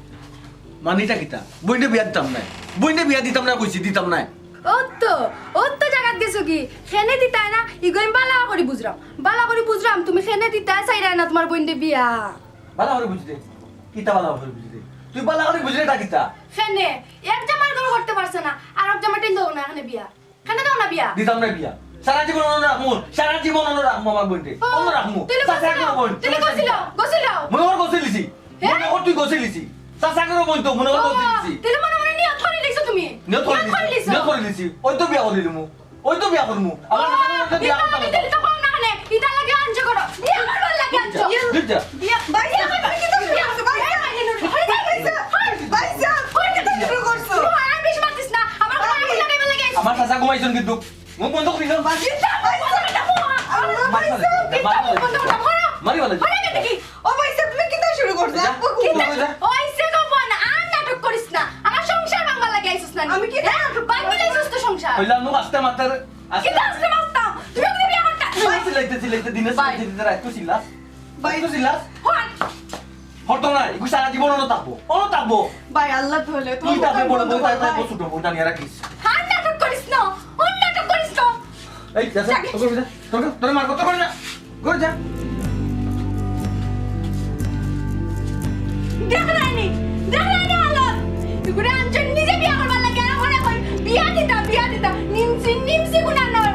মানেটা কিতা? বইনরে বিয়া দিতাম নায়। বইনরে বিয়া দিতাম নায় কইছি, দিতাম নায়। ও তো, ও তো জাগাত গেছো কি? কেনে দিতায় না? ইগু আমি বালা করি বুঝরাম। বালা করি বুঝরাম, তুমি কেনে দিতায় চাইরায় না তুমার বইনরে বিয়া। বালা করি বুঝি দে। কিতা বালা করি বুঝি দে? তুই বালা করি বুঝলে ইটা কিতা? কেনে? এক জামাইর ঘরো করতে পারছে না, আরক জামাইটারে দেও না কেনে বিয়া। কেনে দেও না বিয়া? দিতাম না বিয়া। সারা জীবন অনো রাখমু, সারা জীবন অনো রাখমু আমার বইনরে। ও, অনো রাখমু। তুই চাচা কইছিল, করো বইন, তুই তুই কইছিল, কইছিল। গছিলাও। মনে কর গছিলিছি। হে? মনে কর তুই গছিলিছি। চাচা করো বইন তো, মনে কর ও, গছিলিছি। তুই মনে মনে নিয়ত করি লিখছো তুমি। নিয়ত করি নিয়ত করি লিছি, লিখছো। নিয়ত করি লিছি। ওই তো বিয়া করি লিমু। ওই তো বিয়া করমু। আমার ও, মনে হয় বিয়া ইতা করতাম আমি না। দিলে তো কম না কেনে? ইতা লাগে আনছো করো। বিয়া করবার লাগে আনছো। দূর যা। বিয়া, ভাইসাব, তুমি কিতা শুরু করছো? ভাইসাব, ভাইসাব, ভাইসাব, তুমি কিতা শুরু করছো? তুই আর বেশি মাতিস না। আমার ঘরে আগুন লাগাইবার লাগে আইছিস। আমার চাচা ঘুমাইছইন কিন্তু। মুখ বন্ধ করি না। ভাইসাব, ভাইসাব, আল্লাহ, ভাইসাব। মারি ফেলে। মারি ফেলে। ঘরে গেছে কি? ও ভাইসাব, তুমি কিতা শুরু করছো? যা, আব্বু, কিতা? যা। ওই সে গো বোন, আর নাটক করিস না। আমার সংসার ভাঙবার লাগি আইছস না নি? আমি কিতা হ্যাঁ? নাটক ভাঙি লাইছস তো সংসার। কইলাম, মুখ আস্তে মাতার, আস্তে। কিতা আস্তে মারতাম? তুমি ওকে বিয়া করতা? চিল্লাইতে, চিল্লাইতে, দিনে ভাই। চিল্লাইতে, দিনে রাইত তো চিল্লাস। ভাই। রাইত তো চিল্লাস। হট। হট না, এগু সারা জীবন অনো থাকবো। অনো থাকবো। ভাই, আল্লাহ তো হলে তুই তোমার তাকে বড় বন্ধ বউ, তাই কর, তাই ভাই। ছোট বউ, জানিয়ে রাখিস। আর নাটক করিস না। ওর নাটক করিস না। এই, যা, যা, যা। তোর ঘরে যা। তোর, তোর মার কথা বলে না। ঘরে যা। দেখলায়নি, দেখলায়নি হালত। তুই করে আনছস নিজে বিয়া করবার লাগি, আর ঘরে কই বিয়া দিতা, বিয়া দিতা। নিমসি, নিমসি গুনানোর।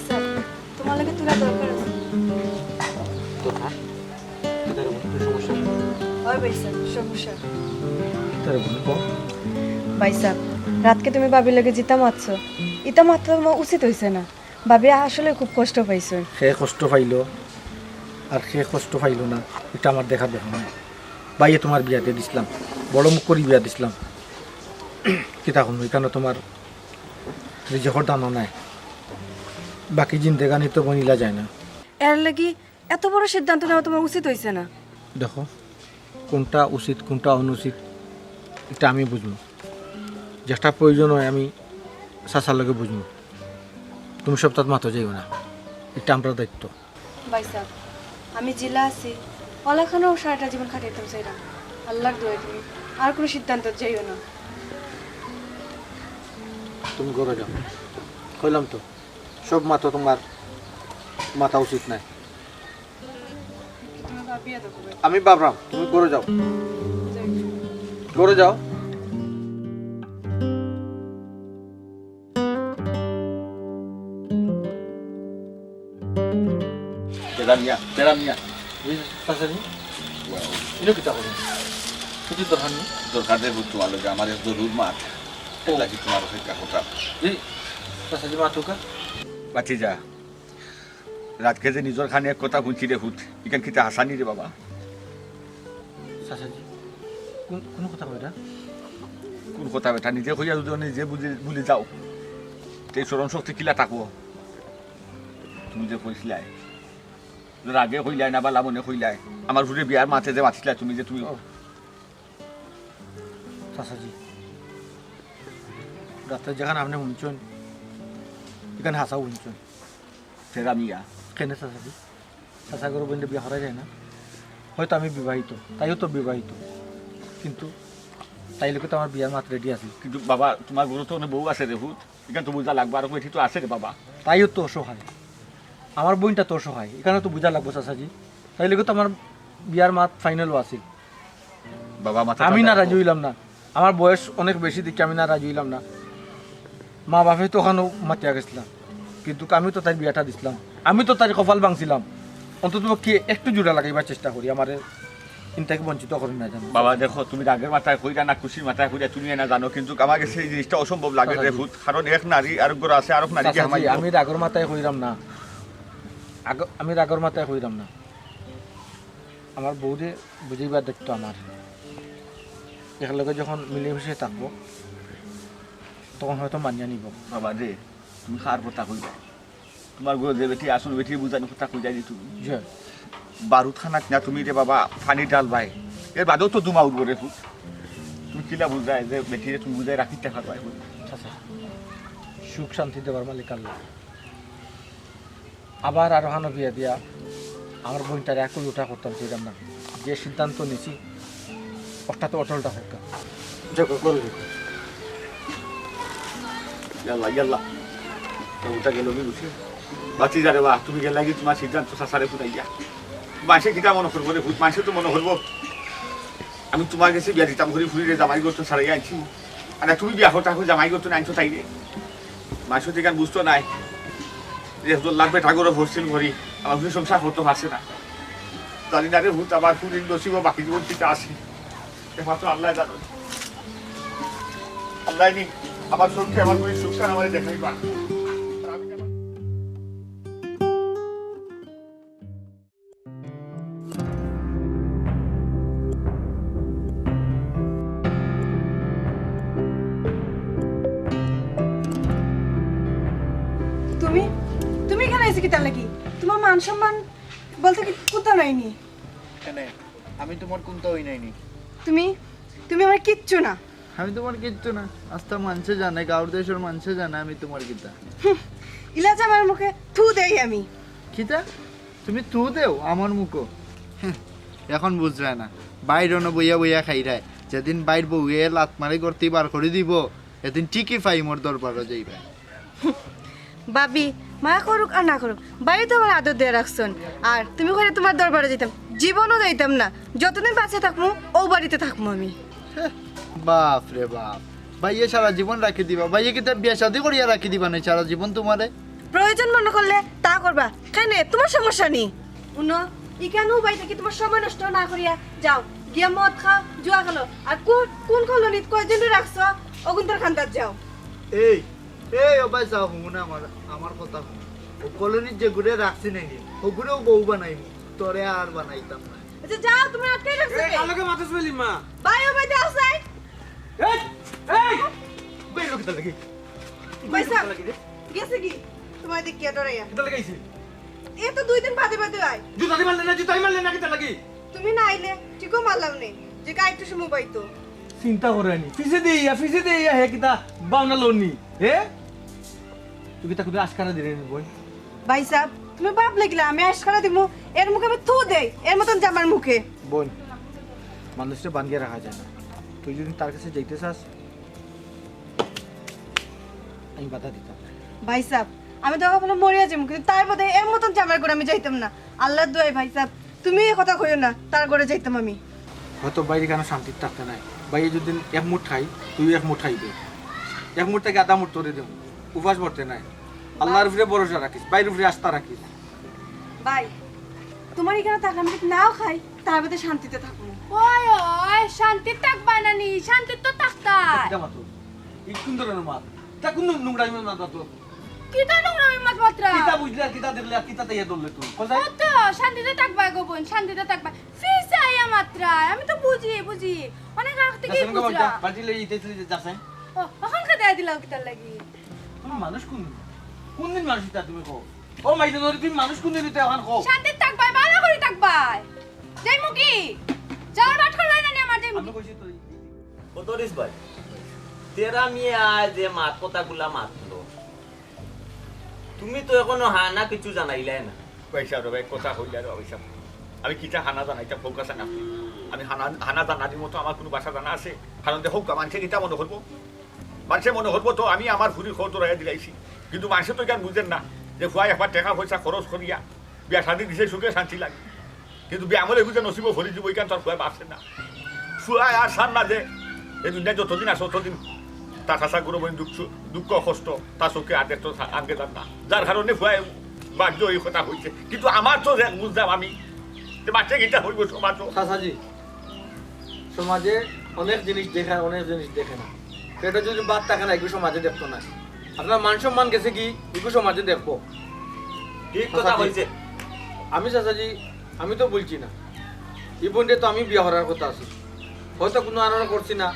স্যার, তোমার লগে থুড়া দরকার আছে। দরকার? কিতার এমন কোনো সমস্যা? হয় ভাই স্যার, সমস্যা। কিতার এমন? কও। ভাই সাব, রাতকে তুমি ভাবির লগে যেতা মাতছো, ইতা মাতলে তোমার উচিত অইছে না। ভাবি আসলে খুব কষ্ট পাইছইন। কে কষ্ট পাইলো আর কে কষ্ট পাইলো না, ইটা আমার দেখার বিষয় নায়। ভাইয়ে তোমার বিয়া দিয়া দিছলাম, বড় মুখ করি বিয়া দিছলাম। কিতা কইমু, ইখানো তোমার রিজিকর দানও নাই, বাকি জিন্দেগানি তো বইন ইলা যায় না। এর লাগি এত বড় সিদ্ধান্ত নেওয়া তোমার উচিত অইছে না। দেখো, কুনটা উচিত, কুনটা অনুচিত, ইটা আমি বুঝমু। যেটা প্রয়োজন অয় আমি চাচার লগে বুঝমু। তুমি সবতাত মাতো যাইও না, ইটা আমরার দায়িত্ব। ভাই সাব, আমি যেলা আছি, অলাখানো সারাটা জীবন কাটাইতাম চাইরাম। আল্লার দোয়াই তুমি আর কুনু সিদ্ধান্তত যাইও না। তুমি ঘরো যাও, কইলাম তো, সব মাতো তোমার মাতা উচিত নায়। আমি ভাবরাম, তুমি ঘরো যাও। ঘরো যাও। বেড়া মিয়া, বেড়া মিয়া। জি, চাচাজি। ইনো কিতা করইন? কিছু দরকার নি? দরকার রে পুত, তোমার লগে আমার এক জরুর মাত। ও। লাগি তোমার অপেক্ষা করতাম। জি, চাচাজি, মাতউক্কা। বাতি যা। রাতকে যে নিজর কানে এক কথা হুনছি রে পুত, ইখান কিতা হাছা নি রে বাবা? চাচাজি, কুন, কুন কথা কইরা? কুন কথা বেটা? নিজে কইয়া যদি নিজে বুঝি, ভুলি যাও, তে স্মরণ শক্তি কিলা থাকবো? তুমি যে কইছলায়, রাগে কইলায় না, বালা মনে কইলায়, আমার পুড়ে বিয়ার মাতে যে মাতিছলায় তুমি যে তুমি ও। চাচাজি, রাতে যেখান আপনে হুনছইন, ইখান হাছাউ হুনছইন। ফেরা মিয়া। কেনে চাচাজি? চাচা ঘরো বইনরে বিয়া করা যায় না? হয়তো আমি বিবাহিত, তাইও তো বিবাহিত, কিন্তু তাইর লগে তো আমার বিয়ার মাত ready আছে। কিন্তু বাবা, তোমার ঘরো তো অনেক বউ আছে রে পুত, ইখান তো বুঝা লাগবো, আর বেটি তো আছে রে বাবা। তাইও তো অসহায়, আমার বইনটা তো অসহায়, ইখান তো বুঝা লাগবো চাচাজি। তাইর লগে তো আমার বিয়ার মাত final ও আছিল। বাবা, মাথা আমি ঠান্ডা না রাজি রাখো। অইলাম না, আমার বয়স অনেক বেশি দেখি আমি না রাজি অইলাম না। মা বাপে তো অখানও মাতিয়া গেছলা, কিন্তু আমি তো তাইর বিয়াটা দিছলাম, আমি তো তাইর কপাল ভাঙছিলাম। অন্তত পক্ষে একটু জোড়া লাগাইবার চেষ্টা করি, আমারে ইন থাকি বঞ্চিত করইন না যেন। বাবা দেখো, তুমি রাগর মাথায় কইরা না খুশির মাথায় কইরা তুমি না জানো, কিন্তু আমার গেছে এই জিনিসটা অসম্ভব লাগে রে পুত, কারণ এক নারী আরক ঘরো আছে, আরক নারীকে চাচাজি, হামাই দিও। আমি রাগর মাথায় কইরাম না, আগ-, আমি রাগর মাথায় কইরাম না। আমার বউরে বুঝাইবার দায়িত্ব আমার। একলগে যখন মিলেমিশে থাকবো, তখন হয়তো মানিয়া নিবো। বাবা রে, তুমি কার কথা কইরায়? তোমার ঘরো যে বেটি আছে, বেটিরে বুঝানির কথা কইরায় নি তুমি? জি। বারুদ খানাত না তুমি রে বাবা পানি ঢালবায়, এর বাদেও তো ধুমা উঠবো রে পুত। তুমি কিলা বুঝায় যে বেটিরে তুমি বুঝাই রাখিতে পারবায়? চাচা, সুখ শান্তি দেওয়ার মালিক আল্লা। আবার আরোহানো বিয়া দিয়া আমার বইনটারে আকুল উঠা করতাম চাইরাম না। যে সিদ্ধান্ত নিছি, অটা তো অটলটা হোক। দেখো, করো, দেখো। ইয়াল্লা, ইয়াল্লা। তো উঠা গেল কি বুঝি? বাতি যা রে বা, তুমি গেলা কি তোমার সিদ্ধান্ত চাচারে ফুটাইয়া? মানষে কিতা মনো করবো রে পুত? মানষে তো মনো করবো আমি তোমার গেছে বিয়া দিতাম করি ফুরিরে জামাই ঘর তো ছাড়াইয়া আনছি। আর তুমি বিয়া করতা করি জামাই ঘর তো আনছো তাইরে। মানষে তো ইখান বুঝতো নায় যে একজন লাখ বেটা ঘরো ফসিল করি আমার ফুরি সংসার করতো পারছে না। জানি না রে পুত, আমার ফুরির নসিবো বাকি জীবন কিতা আছে, একমাত্র আল্লায় জানো। আল্লায় নি আমার চোখে আমার ফুরির সুখটা আমারে দেখাইবা। আর আমি যেমন তুমি, তুমি ইখান আইছো কিতার লাগি? তোমার মান সম্মান বলতে কি কুন্তা নাই নি? কেনে? আমি তোমার কুন্তা অই নাই নি? তুমি, তুমি আমার কিচ্ছু না। আমি তোমার কিচ্ছু না। আস্তা মানষে জানে, গাঁওর দেশর মানষে জানে আমি তোমার কিতা। হুম, ইলা যে আমার মুখে থু দেই আমি। কিতা? তুমি থু দেও আমার মুখো? হুম, এখন বুঝরায় না। বাইর অনো বইয়া বইয়া খাইরায়। যেদিন বাইর বউয়ে লাত মারি ঘরতি বার করি দিবো, এদিন ঠিকই ফাহিমর দরবারো যাইবায়। ভাবি, মায়া করুক আর না করুক, বাইয়ে তো আমার আদর দিয়া রাখছইন। আর তুমি কইরায় তোমার দরবারো যাইতাম, জীবনও যাইতাম না। যতদিন বাঁচিয়া থাকমু, অউ বাড়িত থাকমু আমি। হে, বাপ রে বাপ, বাইয়ে সারা জীবন রাখি দিবা? বাইয়ে কিতা বিয়া শাদি করিয়া রাখি দিবা নি সারা জীবন তোমারে? প্রয়োজন মনে করলে তা করবা। কেনে, তুমার সমস্যা নি? হুনো, ইখানো উবাই থাকি তুমার সময় নষ্ট না করিয়া যাও, গিয়া মদ খাও, জুয়া খেলো। আর কোন, কোন কলোনিত কয়জনরে রাখছো, অগুনতর কান্দাত যাও। এই, এই, ও ভাই, যাও, হুনো না আমার, আমার কথা হুনো। ও কলোনিত যেগুরে রাখছি নাকি, ওগুরেও বউ বানাইমু, তোরে আর বানাইতাম না। আচ্ছা, যাও, তুমারে আটকাই রাখছি কে? কার লগে মাতস বেলিমা? ভাই, ও ভাই, যাও, যাই। এই, এই! বের হও, কিতা লাগি? ভাই সাহেব, কিতা লাগি রে? গেছে কি? তুমারে দেখিয়া ডরাইয়া। কিতা লাগাইছে? এ তো দুই দিন বাদে বাদে আয়। জুতাদি মারলে না, জুতাদি মারলে না, কিতা লাগি? তুমি না আইলে, ঠিকও মারলাম নে, যে গায়ে একটু সময় পাইতো। চিন্তা কররায়নি, পিছে দিয়া, পিছে দিয়া, হে কিতা বাউনা লড়নি, হে? তুই কিতা খুদে আশকারা দিরে নি, বইন? ভাই সাহেব, তুমি বাপ লাগিলা, আমি আশকারা দিমু, এর মুখে আমি থু দেই, এর মতন জামার মুখে। বইন, মানুষরে বান্ধিয়া রাখা যায় না। তুই যদি তার কাছে যাইতে চাস, আমি বাধা দিতাম না। ভাই সাহেব, আমি তো কপালে মরিয়া যাইমু, কিন্তু তার বাদে এর মতন জামার ঘরে আমি যাইতাম না। আল্লাহর দোয়াই ভাই সাহেব, তুমি এই কথা কইও না, তার ঘরে যাইতাম আমি। হয়তো বাইরে কেন শান্তিত থাকতে নাই। বাইরে যদি এক মুঠ খাই, তুই এক মুঠ খাইবে। এক মুঠ থাকি আধা মুঠ তোরে দেবো। উপাস মরতে নাই। আল্লাহর উপরে ভরসা রাখিস, বাইরের উপরে আস্থা রাখিস। ভাই, তুমার ইখানো থাকলে আমি যদি নাও খাই, তার বাদে শান্তিতে থাকমু। ওই, ওই, শান্তিত থাকবায় না নি? শান্তিত তো থাকতায়। কিতা মাতো? ই কোন ধরনের মাত? তা কোন নোংরামি মাত মাতো? কিতা নোংরামি মাত মাতরায়? কিতা বুঝলে আর কিতা দেখলে আর কিতা তাইয়া ধরলে তুই? কোথায়? ও তো শান্তিতে থাকবায় গো বইন, শান্তিতে থাকবায়। ফিরছে আইয়া মাতরায়, আমি তো বুঝি, বুঝি। অনেক আগ থেকে বুঝরা। পার্টি লই ইতে ছিল যে যাস নাই? ও, অখন কে দেয়া দিলাও কিতার লাগি? তুমি মানুষ কোন দিন? কোন দিন মানুষ ইতা তুমি কও? ও মাইদা ধরে তুমি মানুষ কোন দিন ইতা অখন কও? শান্তিত থাকবায়, ভালা করি থাকবায়। যাইমু কি? যাওয়ার বাট করলাই না নি আমার যাইমু আমি কি? কইছি তো। কত রিস ভাই? তেরা মিয়া যে মাত কথাগুলা মাতলো, তুমি তো এখনো হানা কিছু জানাইলাই না। ভাই সাহেব, ভাই, কথা কইলা রে, ভাই সাহেব। আমি কিতা হানা জানাইতাম, ফোকাস আনা। আমি হানা, হানা জানার মতো আমার কোনো ভাষা জানা আছে? কারণ দেখো, মানুষে কিতা মনে করবো? মানুষে মনে করবো তো আমি আমার ফুরির খবর তোরাইয়া দিলাইছি। কিন্তু মানুষে তো ইখান বুঝের না যে ফুয়া একবার টেকা পয়সা খরচ করিয়া বিয়া শাদি দিছে, সুখে শান্তি লাগে। কিন্তু বিয়া আমলে বুঝে নসিবো ভরি দিব, ইখান তার ফুয়া বাঁচে না। ফুয়া আর সার না যে এই দুনিয়া যতদিন আছে, ততদিন তার হাসা গুরু বইন দুঃখ, দুঃখ কষ্ট, তার চোখে আর দেখতো আগে যার না। যার কারণে ফুয়া বাধ্য এই কথা হইছে। কিন্তু আমার তো দেখ বুঝলাম আমি, যে বাচ্চা কিতা হইব সমাজ। চাচাজি, সমাজে অনেক জিনিস দেখে আর অনেক জিনিস দেখে না। পেটে যদি ভাত থাকে না, এগু সমাজে দেখতো না। আপনার মান সম্মান গেছে কি, এগু সমাজে দেখবো। ঠিক কথা চাচাজি, কইছে। আমি চাচাজি, আমি তো বলছি না। এই বোনটা তো আমি বিয়া করার কথা আছে। হয়তো কোনো আনারা করছি না।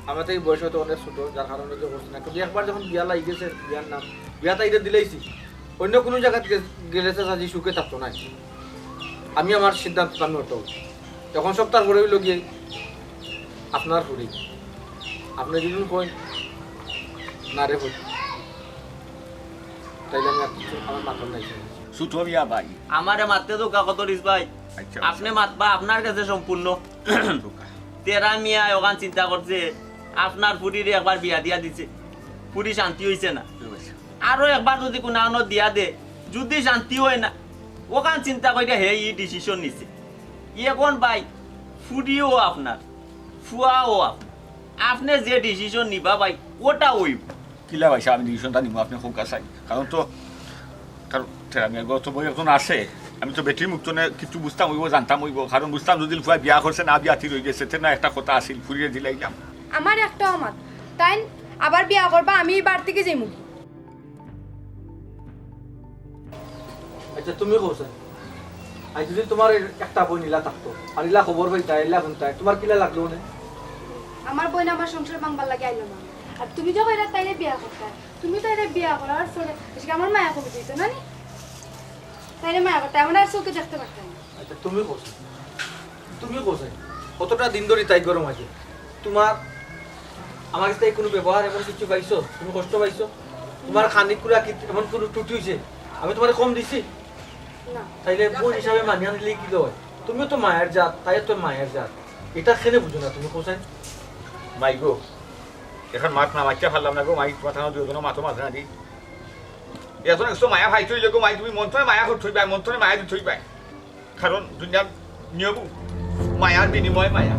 আমার তো এই বয়স হয়তো অনেক ছোট, যার কারণে তো করছি না। কিন্তু একবার যখন বিয়া লাগি গেছে, বিয়ার নাম, বিয়া তাইরে দিলাইছি। অন্য কোনো জায়গাত গে-, গেলে চাচাজি সুখে থাকতো না। আমি আমার সিদ্ধান্ত আমি অটল। এখন সব তার পরে হইল গিয়ে আপনার ফুরি। আপনি যদি কইন, "না রে ফুরি," তাইলে আমি আর কিছু, আমার মাথার নাই। ছোট মিয়া ভাই। আমারে মারতে তো কা কত রিস ভাই। আচ্ছা, আপনি আচ্ছা। মাতবা আপনার কাছে সম্পূর্ণ। তেরা মিয়া ওখান চিন্তা করছে, আপনার ফুরিরে একবার বিয়া দিয়া দিছে, ফুরি শান্তি হইছে না। আরো একবার যদি কুনানো দিয়া দে, যদি শান্তি হয় না, ওখান চিন্তা করিয়া হে ই ডিসিশন নিছে। এখন ভাই, ফুরিও আপনার, ফুয়াও আপনার, আপনি যে ডিসিশন নিবা ভাই, ওটা হইব। কিলা ভাই সাহেব, আমি ডিসিশনটা নিব, আপনি খুব কাছাই। কারণ তো, কারণ তেরা মিয়ার ঘর তো বউ একজন আছে, আমি তো বেটির মুখ তো নে কিছু বুঝতাম হইব, জানতাম হইব। কারণ বুঝতাম যদি ফুয়া বিয়া করছে, না বিয়া থির হয়ে গেছে, তে না একটা কথা আছিল, ফুরিয়ে দিলাইলাম। আমার একটাও মাত, তাইন আবার বিয়া করবা, আমি এই বাড়ি থেকে যাইমু। আচ্ছা, তুমি কও চাই, আজ যদি তোমার এর একটা বইন ইলা থাকতো, আর ইলা খবর পাইতা, ইলা শুনতা, তোমার কিলা লাগলো নে? আমার বইন আমার সংসার ভাঙবার লাগি আইলো না। আর তুমি যে কইরা তাইরে বিয়া করতা, তুমি তাইরে বিয়া করার পরে, আজকে আমার মায়া কমে দিত না নি? তাইরে মায়া করতা, আমার আর চোখে দেখতে পারতাম না। আচ্ছা, তুমি কও চাই, তুমি কও চাই, কতটা দিন ধরে তাই গরম আছে, তোমার আমার কাছে কোনো ব্যবহার এমন কিছু পাইছো? তুমি কষ্ট পাইছো? তোমার খানিক কুড়া কি এমন কোনো ত্রুটি হইছে? আমি তোমারে কম দিছি? না। তাইলে বউ হিসাবে মানিয়া নিলে কি হয়? তুমিও তো মায়ের জাত, তাইও তো মায়ের জাত। এটা কেনে বুঝো না তুমি, হোসেন? মাই গো, এখন মাত না মাতিয়া পারলাম না গো, মাই তোমার থানা দুইজনও মাতো মাঝে না দি। এখন একটু মায়া ভাই তুই গো, মাই তুমি মন তো মায়া করতে হইবে, মন তো মায়া দিতে হইবে। কারণ দুনিয়ার নিয়ম মায়ার বিনিময়ে মায়া।